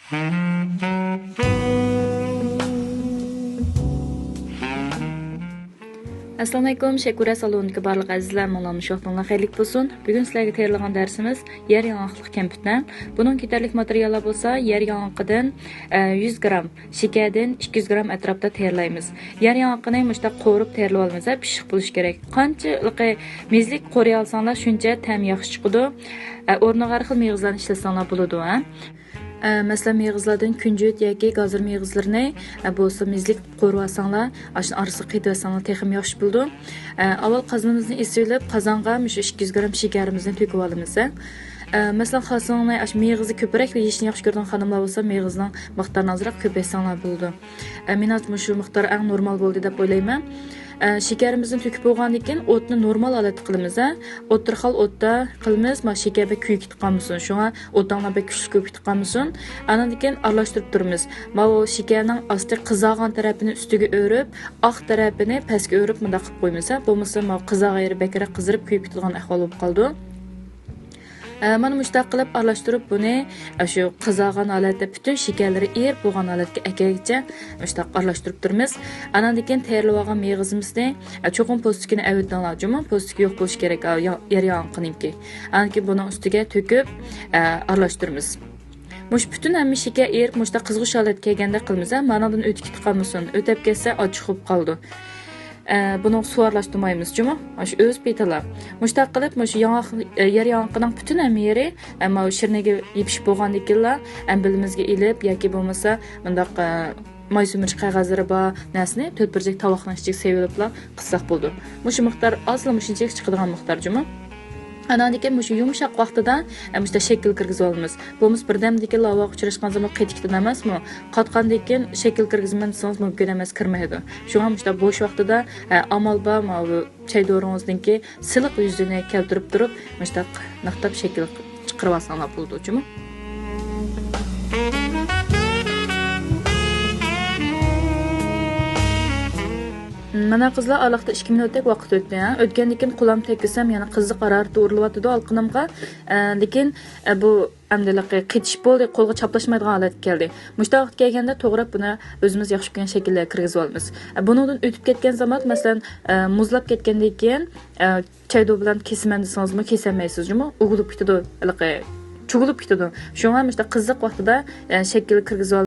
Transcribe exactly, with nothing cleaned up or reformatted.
ئەسسالامۇئەلەيكۇم، شەكۇرە سالونىدىكى بارلىق ئەزىزلەر، ماڭا مۇشۇ ۋاقتىڭلار خەيرلىك بولسۇن. بۈگۈن سىلەرگە تەييارلىغان دەرسىمىز يەر ياڭاقلىق كەمپۈتنە. بۇنىڭ كېتەرلىك ماتېرىياللار بولسا يەر ياڭىقىدىن، ئە، يۈز گرام، شېكەردىن ئىككى يۈز گرام ئەتراپتا تەييارلايمىز. يەر ياڭىقىنى مۇشۇنداق قورۇپ تەييارلىۋالىمىز، ھە، پىششىق بولۇشى كېرەك. قانچىلىقى مېزىلىك قورۇيالساڭلار، شۇنچە تەم ياخشى چىقىدۇ. ئە، ئورنىغا ھەر خىل مېغىزلارنى ئىشلەتسەڭلار بولىدۇ، ھە. ئە، مەسىلەن، مېغىزلاردىن كۈنجۈت ياكى گازىر مېغىزلىرىنى، ئە، بولسا مېزىلىك قورۇۋالساڭلار، ئاشۇنى ئارىسىغا قېتىۋەتسەڭلار تېخىمۇ ياخشى بولىدۇ. ئە، ئاۋۋال قازىنىمىزنى ئېسىۋېلىپ، قازانغا مۇشۇ ئىككى يۈز گرام شېكەرىمىزنى تۆكۈۋالىمىز، ھە. ئە، مەسىلەن، خالىساڭلار ئاشۇ مېغىزنى كۆپرەك يېيىشنى ياخشى كۆرىدىغان خانىملار بولسا، مېغىزنىڭ مىقدارىنى ئازراق كۆپەيتسەڭلار بولىدۇ. ئە، مېنىڭچە مۇشۇ مىقدار ئەڭ نورمال بولدى دەپ ئويلايمەن. ئە، شېكەرىمىزنى تۆكۈپ بولغاندىن كېيىن ئوتنى نورمال ھالەتتە قىلىمىز، ھە. ئوتتۇرا خال ئوتتا قىلىمىز، ما شېكەر بەك كۆيۈپ كېتىپ قالمىسۇن. شۇڭا ئوتۇڭلار بەك كۈچلۈك كۆيۈپ كېتىپ قالمىسۇن. ئاندىن كېيىن ئارىلاشتۇرۇپ تۇرىمىز. ماۋۇ شېكەرنىڭ ئاستى قىزارغان تەرەپىنى ئۈستىگە ئۆرۈپ، ئاق تەرەپىنى پەسكە ئۆرۈپ مۇنداق قىلىپ قويىمىز، ھە. بولمىسا ماۋۇ قىزارغان يېرى بەكرەك قىزىرىپ كۆيۈپ كېتىدىغان ئەھۋال بولۇپ قالىدۇ. ئە، مانا مۇشۇنداق قىلىپ ئارىلاشتۇرۇپ بۇنى، ئە، شۇ قىزارغان ھالەتتە پۈتۈن شېكەرلىرى ئېرىپ بولغان ھالەتكە ئەكەلگىچە مۇشۇنداق ئارىلاشتۇرۇپ تۇرىمىز. ئاناندىن كېيىن تەييارلىۋالغان مېغىزىمىزنى، ئە، چوقۇم پوستىكىنى ئەۋېتىڭلار جۇمۇ. پوستىكى يوق بولۇشى كېرەك، ئا، يا-، يەر ياڭىقىنىڭكى. ئانىكى بۇنىڭ ئۈستىگە تۆكۈپ، ئە، ئارىلاشتۇرىمىز. مۇشۇ پۈتۈن ھەممە شېكەر ئېرىپ، مۇشۇنداق قىزغۇچ ھالەتكە كەلگەندەك قىلىمىز، ھە، مانىڭدىن ئۆتۈپ كېتىپ قالمىسۇن. ئۆتۈپ كەتسە، ئاچچىق بولۇپ قالىدۇ. ئە، بۇنىڭغا سۇ ئارىلاشتۇرمايمىز جۇمۇ. مۇشۇ ئۆز پېتىلا. مۇشۇنداق قىلىپ، مۇشۇ ياڭاق، ئە، يەر ياڭىقىنىڭ پۈتۈن ھەممە يېرى، ئە، ماۋۇ شىرنىگە يېپىشىپ بولغاندىن كېيىنلا ئەمبىلىمىزگە ئېلىپ ياكى بولمىسا مۇنداق، ئە، ماي سۈمۈرۈش قەغەزلىرى بار نەرسىنى تۆت بۇرجەك تاۋاقنىڭ ئىچىگە سېلىپلا قىسساق بولىدۇ. مۇشۇ مىقدار ئازلا مۇشۇنچىلىك چىقىدىغان مىقدار جۇمۇ. ئاناندىن كېيىن مۇشۇ يۇمشاق ۋاقتىدا، ئە، مۇشۇنداق شەكىل كىرگۈزۈۋالىمىز. بولمىسا بىردەمدىن كېيىن لاۋاغا ئۇچراشقان زامان قېتىپ كېتىدۇ ئەمەسمۇ؟ قاتقاندىن كېيىن شەكىل كىرگۈزىمەن دېسىڭىز مۇمكىن ئەمەس، كىرمەيدۇ. شۇڭا مۇشۇنداق بوش ۋاقتىدا، ئە، ئامال بار ماۋۇ چاي دورىڭىزنىڭكى سىلىق يۈزىنى كەلتۈرۈپ تۇرۇپ، مۇشۇنداق نىقتاپ شەكىل چىقىرىۋالساڭلار بولىدۇ جۇمۇ. مانا قىزلار، ئارىلىقتا ئىككى مىنۇتتەك ۋاقىت ئۆتتى، ھە؟ ئۆتكەندىن كېيىن قولۇم تەگكۈزسەم يەنە قىزىق ھارارىتى ئۇرۇلۇۋاتىدۇ ئالقىنىمغا. ئە، لېكىن، ئە، بۇ ئەمدىلىقى قېتىشىپ بولدى، قولغا چاپلاشمايدىغان ھالەتكە كەلدى. مۇشۇنداق ۋاقىت كەلگەندە توغراپ بۇنى ئۆزىمىز ياخشى كۆرگەن شەكىللەرگە كىرگۈزۈۋالىمىز. ئە، بۇنىڭدىن ئۆتۈپ كەتكەن زامان، مەسىلەن، ئە، مۇزلاپ كەتكەندىن كېيىن، ئە، چايدۇ بىلەن كېسىمەن دېسىڭىزمۇ كېسەلمەيسىز جۇمۇ، ئۇگۇلۇپ كېتىدۇ، ھېلىقى چۇگۇلۇپ كېتىدۇ. شۇڭا مۇشۇنداق قىزىق ۋاقتىدا، ئە، شەكىل كىرگۈزۈۋال.